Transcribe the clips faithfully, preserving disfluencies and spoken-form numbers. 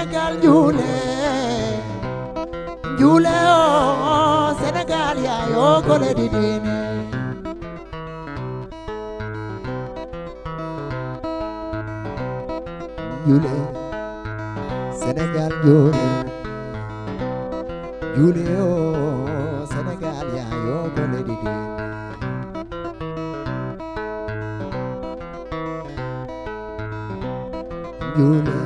Sénégal juule, juule o Sénégal yaayo ko leydi diine. Juule, Sénégal juule, juule o Sénégal yaayo ko leydi diine. Juule,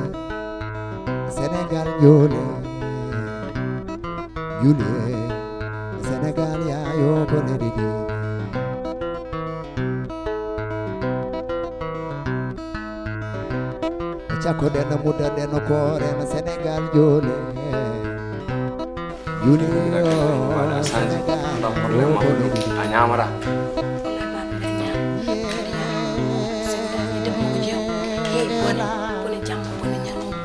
Sénégal juule, juule, Sénégal yaayo ko leydi diine. Cakkoɗen no muddanɗen no kooren Sénégal juule. Juule o Sénégal o ko leydi diine. A ñaamata. Wallahi, baaba, mbiɗa ñaama. Mbiɗa ñaama. Sen dañi debbo ko jeew. Hey, bone, bone jamma, bone ñalawma.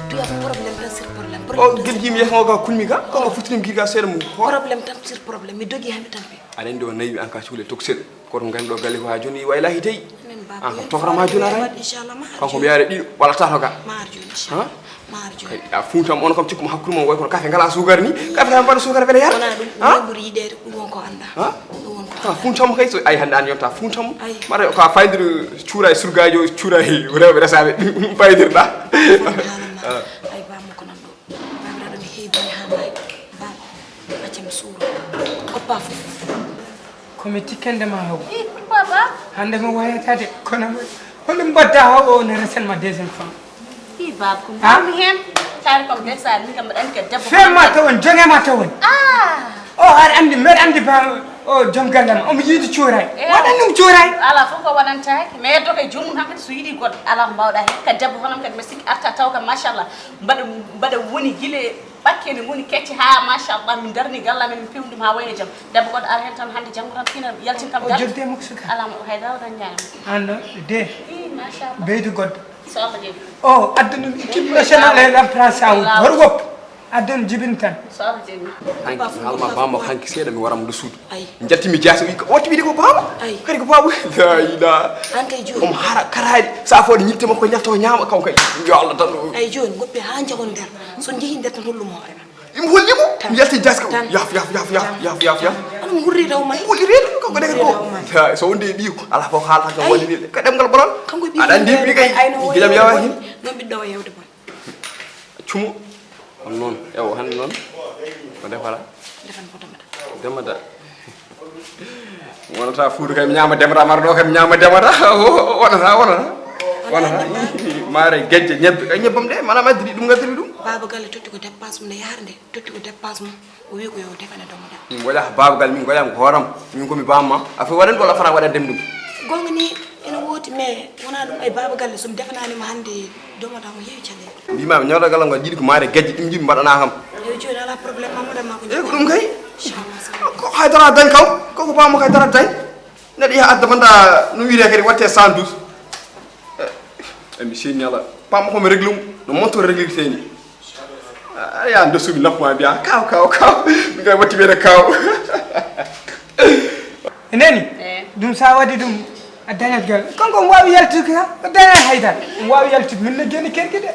Duya ko problème tan sur problème. O gel jimi yeeso o ga kulmi ga, ko futtini gir ga seeɗa mum. Problème tan sur problème. Mi dogi haa mi tampi. Aɗa anndi o nayi an ka cukalel tokosel. Koto ngannduɗo galle ko haa jooni wayla hitey. An kam tokora ma jooni ara. Inchallah, ma ar kanko mi yaare ɗiɗo walla tato ga. Ma ar jooni, inchallah. Ma ar jooni. Kay a funtam on kam cikkuma hakkude mon way kono kafe ngala suukar ni. Kafe tan mbaɗa suukar wele yar. Wona ɗum, ɗum ɓuri yiɗeede, ɗum won ko annda. Ɗum won ko annda. Funtam kay so ay hannde an yonta funtam. Mara ko a faydir cuura e surgaajo, cuura e rewɓe resaaɓe. Ɗum faydirɗa. Ay bammo ko nan ɗo. Bamiraɗo mi heewi bone haa maayi. Baba, accam suuro. Koppa fof. Ko mi tikkande ma haw. Ih, papa. Hannde mi wayata de, kono holɗum mbadda haw o ne resen ma deuxième femme. Ih, baba, ko mbawmi heen. Taari kam ndeysaan, min kam mbaɗa anndi kadi debbo. Fe ma tawon, jonge ma tawon. Ah. O aɗa anndi, mbeɗa anndi ba o joom galle ma, omo yiɗi cuuray. Waɗan ɗum cuuray. Ala fof ko waɗantaake. Mi yeddo kay joomum hankadi so yiɗi goɗɗo. Ala ko mbawɗa heen. Kadi debbo hono am kadi mbeɗa sikki arta taw kam machallah. Mbaɗa, mbaɗa woni gila Ɓakke ne ngoni kecce haa machallah min darni galle amen min pewni ɗum haa wayno jam. Debbo goɗɗo ara heen tan hannde janngo tan fina yaltin kam o jodde mo suka. Ala mo hay dara dañde an ɗo de. Ii machallah. Beydu goɗɗo. So Allah jaɓi. O addu ɗum équipe nationale e l'emploi sawut hoto woppu. Addu ɗum jibin tan. So Allah jaɓi. Hanki halma bammo hanki seeɗa mi waram ɗo suudu. Ay. Njattimi jaasi o watti wiide ko baaba. Ay. Kadi ko baaba. La ila. An kay jooni. Omo hara karaari. Sa fo ñitte makko ñalto ñaama kaw kay. Yo Allah tan ɗo. Ay jooni goppe haa njagon nder. So njehi nder tan hollum hoore ma. Imo holli mo. Mi yalti jaasi kaw. Yaf yaf yaf yaf yaf yaf yaf. An mo hurri taw may. Hurri reedu ko ko degen ko. So wonde e ɓiyu ala fof haalata kam woni ni ka ɗemngal ɓoral. Kanko ɓiyu. Aɗa anndi mi kay. Gijam yawa hin. Non ɓiɗɗo o yewde boy. Cumo. On noon ewo hannde noon ko defata? Defan ko demata. Demata. Wonata fuudu kay mi ñaama demata mara ɗo kay mi ñaama demata. Wonata wonata. Wonata. Maare gejje ñebbe kay ñebbam de manam addiri ɗum ngaddiri ɗum. Baaba galle totti ko dépense mum ne yaharde totti ko dépense mum. O wi ko yo defane domoda. Min goƴa baaba galle min goƴam ko hooram min komi bamma a fof waɗan walla fota waɗan dem ɗum. Gonga ni ene wooti mais wona ɗum ay baaba galle somi defananima hannde domoda mo heewi caɗeele. Mbima mi ñawda galle ngal jiɗi ko maare gajji ɗum jiɗi mbaɗana kam. Yo jooni ala problème mamoda ma ko. E ko ɗum kay. Ko haydara dañ kam koko bamma kay dara dañ. Neɗɗo yaha adda banda no wiyete kadi watte cent douze. E mi seni ala pamma komi réglum no monto réglirte ni. Aɗa yaha ndosuɓe nafma mbiya kaw kaw kaw. Min kay watti wiyede kaw. Neni. Ɗum sa waɗi ɗum a dañat gal kanko omo wawi yaltude ka o dañat haydara omo wawi yaltude min no joni kergi de.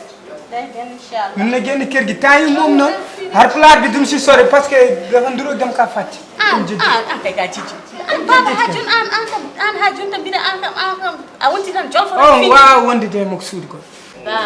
Min no joni kergi tawi mum noon. Har pulaar bi ɗum si sore parce que dafa nduro dem ka fatti. An an an kay ka jijji. An baba ha joni an an kam an ha joni tan mbiɗa an kam an kam a wonti tan jolfo. On wawa wondude e makko suudu gol.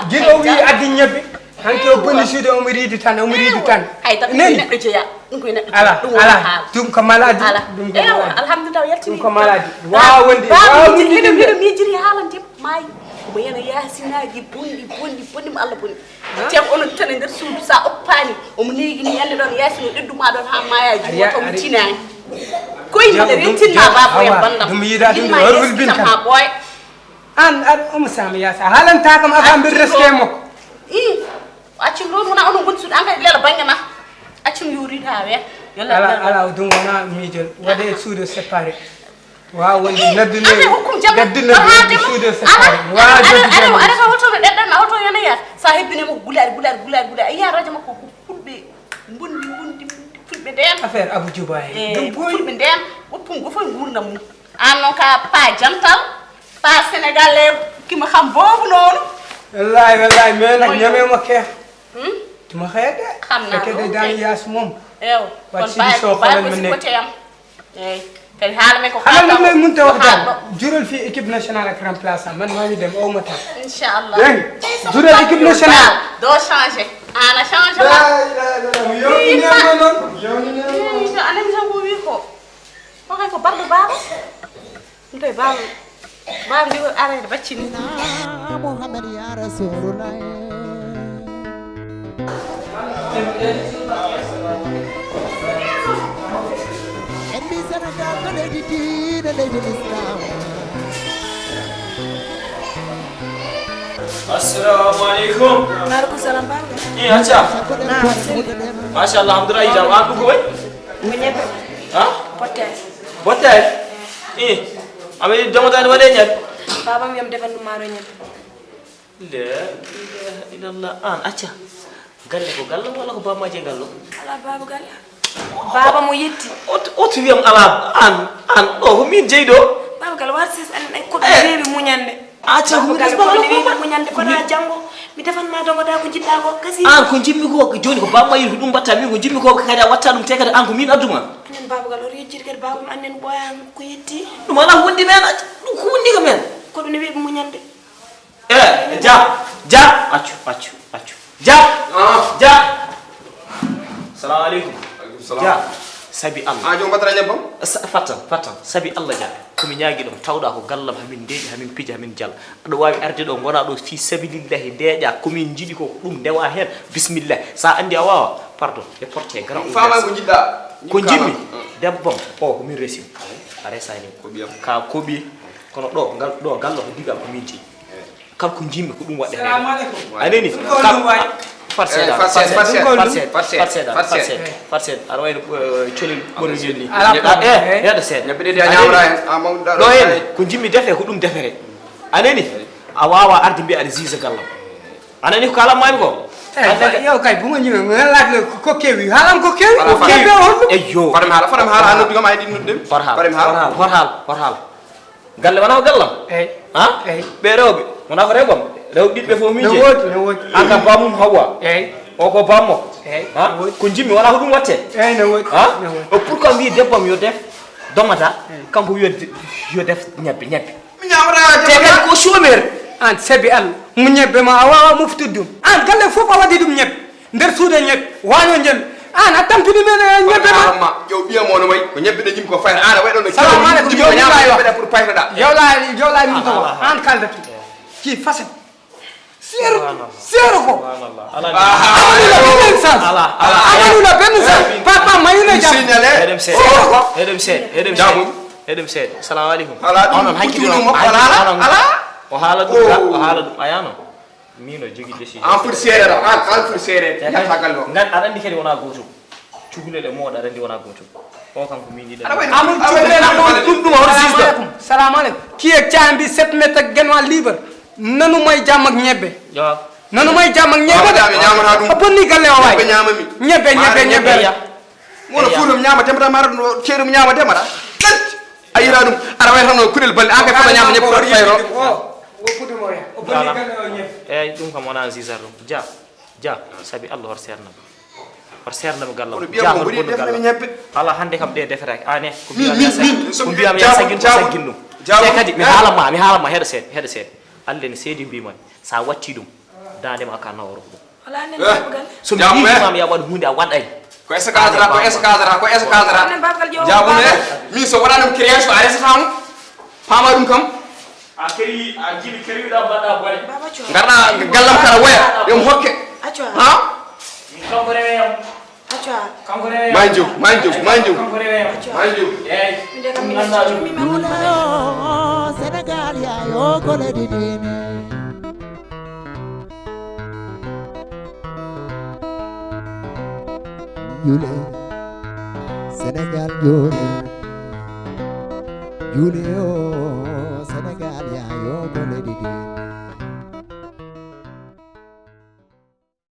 Gila o wi addi ñebbe. Hanki o boni suudu omo riidi tan omo riidi tan. Hay tan ɗum koye neɗɗo jeeya. Ɗum koye neɗɗo jeeya. Ala ala ɗum ko maladi. Ɗum ko maladi. Alhamdulillah o yaltini. Ɗum ko maladi. Wawa wonde wawa wonde ɗum. Miɗo miijiri haalande maayi. Omo yana yaasinaji bonɗi bonɗi bonɗi mo Allah boni. Te onon tan e nder suudu sa oppani omo neegi ni ande ɗon yaasino ɗeddu ma ɗon ha maya jumo to mo tinani. Koye mbaɗa rettinma babo en bandam. Ɗum yiɗa ɗum ɗo rulbin kam. Ha ɓooya. An aɗa omo sama yasa a haalanta kam afa mbir reske makko. I accum ɗon wona onon goni suudu an kadi lela bangge ma. Accum yo riid ha weer. Yo ala ala ɗum wona miijol waɗe suudu séparé. Wawa wonde naddune gaddi naddune suudu séparé. Wawa joddi aɗa ka holto no ɗeɗɗan a holto yana yasa sa hebbine makko gulaɗi gulaɗi gulaɗi gulaɗi a yiya radio makko ko fulɓe mbondi mbondi fulɓe nden. Affaire Abou Djouba he ɗum boyi fulɓe nden woppum go fof gurdam mum. An noon ka pa jantal pa sénégalais kimo xam boobu noonu. Wallahi wallahi mais nak ñamemo ke. Hmm? Duma xëy de. Xam naa fekkee loolu de daal kay. Yaas moom. Yow, kon bàyyi ko, bàyyi ko si côté am. Eey. Kadi haala men ko xanaa lu may mënta wax daal. Jural fii équipe nationale ak remplaçant, man maa ngi dem, aw ma temps. Inchallah. Dégg nga? Jural équipe nationale. Doo changé. Ana changé la. Yow ni nee ma noonu. Yow ni nee ma noonu. Ana mi sa ko wi ko. Ko kay ko barɗo baaba. Nde baaba. Baaba ndi ko arayde baccini. Muhammad ya Rasulullah. En mbi Senegal ko leydi diine, leydi Islam. Assalamu alaikum. Wa alaikum salam, baaba. Eh, acca. Naam, seydi. Machallah, alhamdulillah, jam. An ɗum ko wayi? Ko ñebbe. Ha? Potte. Potte? Eh. Amin jomotaani waɗe ñebbe. Baaba mi yam defan ɗum maaro ñebbe. La ilaha illallah. An acca. Galle ko galle walla ko bammaji e gallo? Ala baaba galle. Baaba mo yetti. Oto wiyam ala an an ɗo ko min jeyi ɗo. Baaba galle war ses an ay ko rewi muñande. Acca ko min resba wala ko muñande fana jango. Mi defan ma dongo da ko jiɗɗa ko kasi. An ko jimmi ko joni ko bamma yi ko ɗum batta min ko jimmi ko kadi a watta ɗum te kadi an ko min adduma. Anen baaba galle o yejjir kadi baaba anen boyan ko yetti. Ɗum ala wondi men ɗum ko wondi ko men. Ko ɗum ne weɓi muñande. Eh, ja, ja, accu, accu, accu. Ja, ah. Ja. Salamu alaikum. Alaikum salam. Ja. Sabi Allah. Ah, jom batara ñebbam? Fattan, fattan. Sabi Allah ja. Ko mi ñaagi ɗum tawɗa ko gallam hamin ndeeƴi hamin pija hamin jal. Aɗa wawi arde ɗo gona ɗo fi sabilillahi ndeeƴa ko min jiɗi ko ɗum ndewa hen. Bismillah. Sa andi a wawa. Pardon. E porte grand. Fama ko jiɗɗa. Ko jimmi. Debbam. O ko min resi. A resani. Ko ɓiyam. Ka ko ɓi. Kono ɗo ngal ɗo gallo ko digal ko min jeyi. Kala ko jimmi ko ɗum waɗde. Salamu alaikum. A nani? Farseeda farseeda farseeda farseeda farseeda aɗa wayno colel ɓorlugel ni. Yeɗa seeɗa. Ɗo hen ko jimmi defe ko ɗum defere. A nani? A wawa arde mbiya aɗa juge gallam. A nani ko kalan mami ko? Yo kay buma ñime ngalade ko kewi halam ko kewi ko kewi on. Eyyo. Fadam hala fadam hala anoddi kam ay ɗin nodde. Hor hala hor hala hor hala. Galle wona ko gallam. Eyi. Ha? Eyi. Ɓe rewɓe wona ko rewɓam. Rewɓe ɓiɓɓe fof min jeyi. No woodi no woodi. An kam bamum Hawwa. Eyi. O ko bammo. Eyi. Ha? Ko jimmi wona ko ɗum watte. Eyi no woodi. Ha? No woodi. O pourquoi mbi debbam yo def domata. Kanko wiyo yo def ñebbe ñebbe. Mi ñamata. Te kadi ko chômeur. An sabi Allah mo ñebbe ma a wawa moftude ɗum. An galle fof a waɗi ɗum ñebbe. Nder suude ñebbe waño jembe an a tampini men e ñebbe ma. Ƴew ɓiya mo no wayi ko ñebbe ɗe jimmi ko fayta an a wayi ɗon no. Salamu aleykum jowlaɓe pour paytoɗa. Jowlaɓe jowlaɓe min to an kaldatu ki fasen seero seero ko. Amadou la benn sans amadou la benn sans papa mayune jam seero ko. Eɗem seeɗa eɗem seeɗa eɗem seeɗa salamu aleykum. Ala ɗum onon hakkille on ala o haala ɗum o haala ɗum ayano. Min o jogi décision. An foti seereer an an foti seereer yahata galle o. Ngan aɗa anndi kadi wona gootum. Cukalel e mooɗo aɗa anndi wona gootum. O kam ko min yiɗi. Amun cukalel am on ɗum ɗum hoto sisde. Salamu aleykum. Kiye cambi sept mètres genwa libre. Nanu may jam ak ñebbe. Nanu may jam ak ñebbe. A bonni galle o waay. Ñebbe ñebbe ñebbe. Mono fuutum ñaama temata mara ɗum ceeɗum ñaama temata. A yira ɗum aɗa wayi tan no kuɗel balle an kay fota ñaama ñebbe fota fayro. Eyyi ɗum kam wona jisar ɗum ja ja sabi Allah hor seernam hor seernam gallam ja hor bonno gallam. Ala hannde kam ɗe defetaki an e ko mbiyam ya saggin ko saggin ɗum. Te kadi mi haalanma mi haalanma heɗa seeɗa heɗa seeɗa Allah ne seedi mbimami sa watti ɗum dande ma ka naworo ko ɗum. So mi wiima mi yaɓat hunde a waɗay. Ko escadra ko escadra ko escadra. Jaabum e min so waɗanam création a resatamo. Pama ɗum kam. A keri a jiɗi keriɗa mbaɗa bone. Garɗa gallam kala woya yom hokke. Ha. Kanko reweyam. Manjo manjo manjo. Manjo. Senegal yayo ko leydi dini. Jule Senegal jule jule o Senegal yayo ko leydi dini.